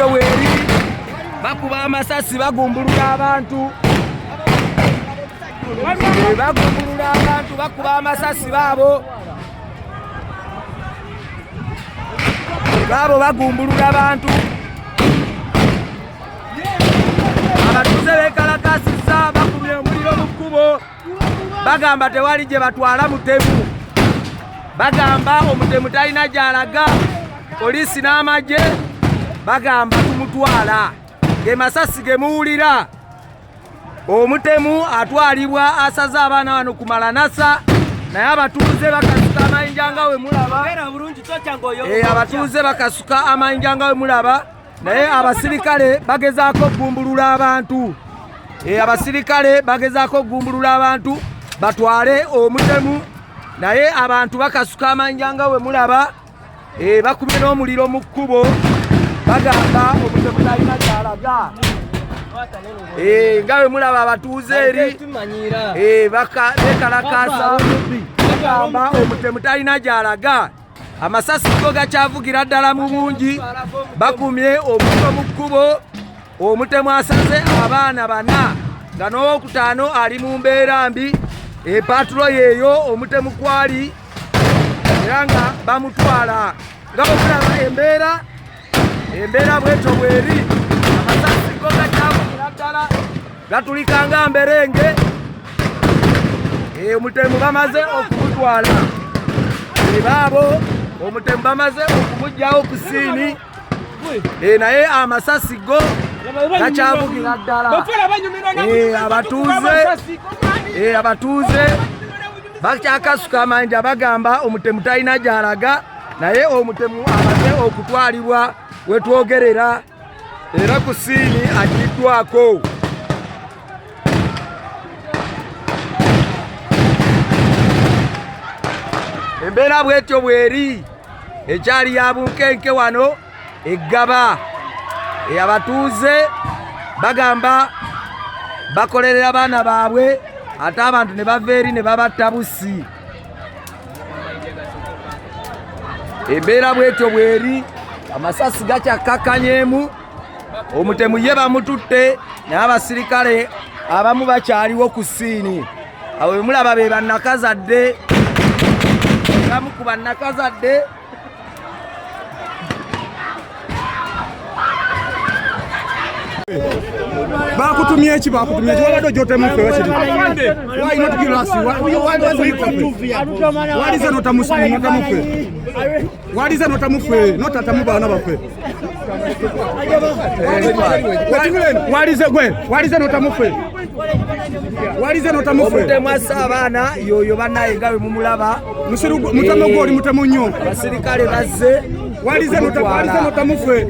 Bwetyo bweri, bakuba amasasi, bagumbulula abantu. Bagumbulula abantu, bakuba amasasi. Baabo bagumbulula bantu. Abatuuze bekalakasisa, bakubye omuliro mu kkubo. Bagamba tewali gye batwala mutemu. Bagamba omutemu talina gy'alaga. Poliisi n'amagye bagamba tumutwala. Ge masasi ge muwulira. Omutemu atwalibwa, asaze abaana wano ku Maranasa, naye abatuuze bakasuka amayinja nga we mulaba. Abatuuze bakasuka amayinja nga we mulaba, naye abasirikale bagezaako okugumbulula abantu. Abasirikale bagezaako okugumbulula abantu batwale omutemu, naye abantu bakasuka amayinja nga we mulaba. Bakubye n'omuliro mu kkubo. Bagamba omutemu talina gy'alaga. Nga bwe mulaba, abatuuze eri bekalakasa, bagamba omutemu talina gy'alaga. Amasasi go gakyavugira ddala mu bungi. Bakumye omuliro mu kkubo. Omutemu asaze abaana bana, nga n'owokutaano ali mu mbeera mbi. Epatrol yeeyo omutemu kwali, era nga bamutwala. Nga bwemulaba embeera bwetyo bweri. Amasasi go gakyavugira ddala, gatulika nga mberenge. Omutemu bamaze okumutwala. Baabo omutemu bamaze okumugjawo ku scene. Naye amasasi go gakyavugira ddala. Abatuuze bakyakasuka amayinja, bagamba omutemu talina gy'alaga, naye omutemu amaze okutwalibwa wetwogerera, era ku scene agiddwako. Embeera bwetyo bweri, ekyali ya bunkenke wano eggaba. Abatuuze bagamba bakolerera baana baabwe, ate abantu ne bava eri ne babatta busi. Embeera bwetyo bweri, amasasi gakyakkakkanyemu. Omutemu ye bamututte, naye abasirikale abamu bakyaliwo ku scene. Abo bemulaba be bannakazadde, bamu ku bannakazadde. Bakutumye ki? Bakutumye ki? Wabadde ojja otemu ffe wakiri. Why not kill us? Walize notamu ffe. Walize notamu ffe, notatamu baana baffe. Walize gwe, walize notamu ffe. Walize notamu ffe. Omutemu asse abaana yoyo bannaye, nga bwe mumulaba. Musiru mutemu gwe, oli mutemu nnyo. Abasirikale bazze Walize okumutwala. notamu ffe.